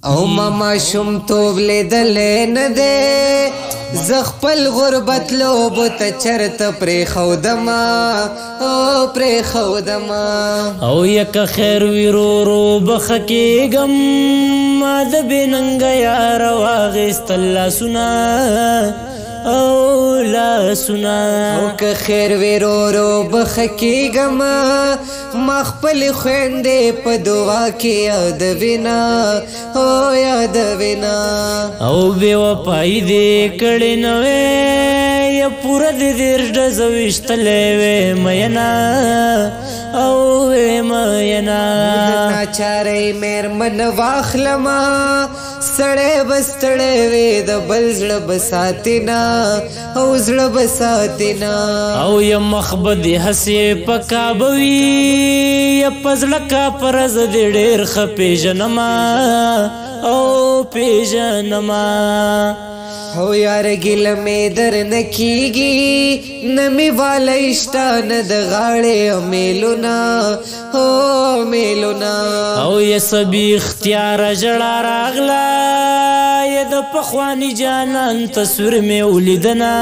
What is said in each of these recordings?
او ما ماشومتوب لیدلی نه دی، زه خپل غربت لوبو ته چرته پرېښودمه، او پرېښودمه. او یکه خیر وي ورورو به ښه کېږم، ما د بې ننګه یاره واخیستل لاسونه او لاسونه. او که خیر وي ورورو به ښه کېږم، ما خپلې خویندې په دعا کې یادوینه، او یادوینه. او بې وفایي دې کړې نه وې، یا پوره دې 30 ډزه ویشتلی وې میینه، او وې میینه. د ناچارۍ مېرمن واخلمه، سړی به ستړی وي د بل زړه به ساتینه، او زړه به ساتینه. او یا مخ به دې هسې په کعبه وي، یا په زړه کاپر زه دې ډېر ښه پېژنمه، او پېژنمه. هو یار ګیله مې در نه کېږي، نه مې والی شته نه د غاړې میلونه، هو میلونه. او یا سبي اختیاره ژړا راغله، یا د پخواني جانان تصویر مې ولیدنه،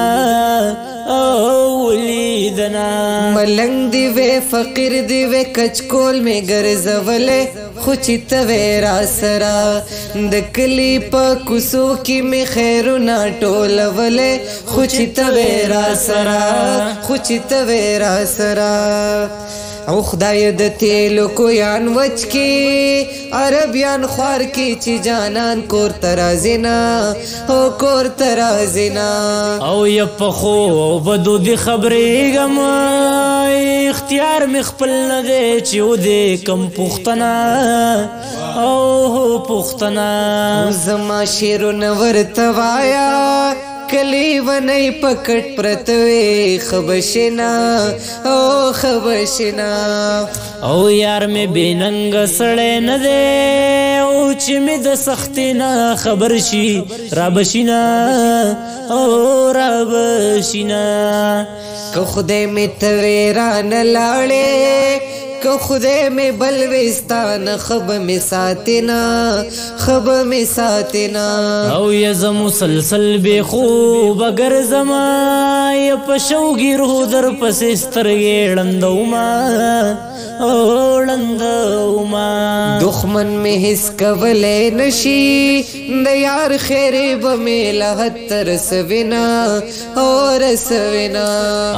او ولیدنه. ملنګ دی وې فقیر دی وې کچکول مې ګرځولې، خو چې ته وې راسره د کلي په کوڅو کې مې خیرونه ټولولې، خو چې ته وې راسره، خو چې ته وې راسره. او خدای د تیلو کویان وچ کی، عربیان خوار کی، چې جانان کور ته راځي نه، او کور ته راځي نه. او یا په ښو او بدو دې خبرېږم، اختیار مې خپل نه دی چې ودې کم پوښتنه، او پوښتنه. زما شعرونه ورته وایا، کلی ونی پکټ پرته وي خبشینا، او خبشینا. او یار مې بې ننګه سړی نه دی، او چې مې د سختۍ نه خبر شي رابشینا، او رابشینا. که خدای مې ته وې رانه لاړې، که خدای مې بل وستانه، خب مې ساتینا، خب مې ساتینا. او یا زه مسلسل بې خوبه ګرځمه، یا په شوګیرو در پسې سترګې ړندومه، او ړندومه. دښمن مې هیڅ کولی نشي، د یار خیرې به مې له حد ته رسوینه، او رسوینه.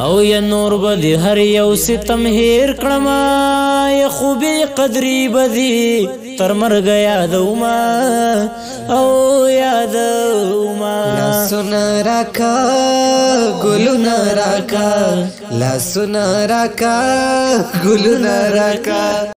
او یا نور به دې هر یو ستم هېر کړمه، یا خو بې قدري به دې تر مرګه یادومه، او یادومه. لاسونه راکه ګلونه راکه، لاسونه راکه ګلونه راکه.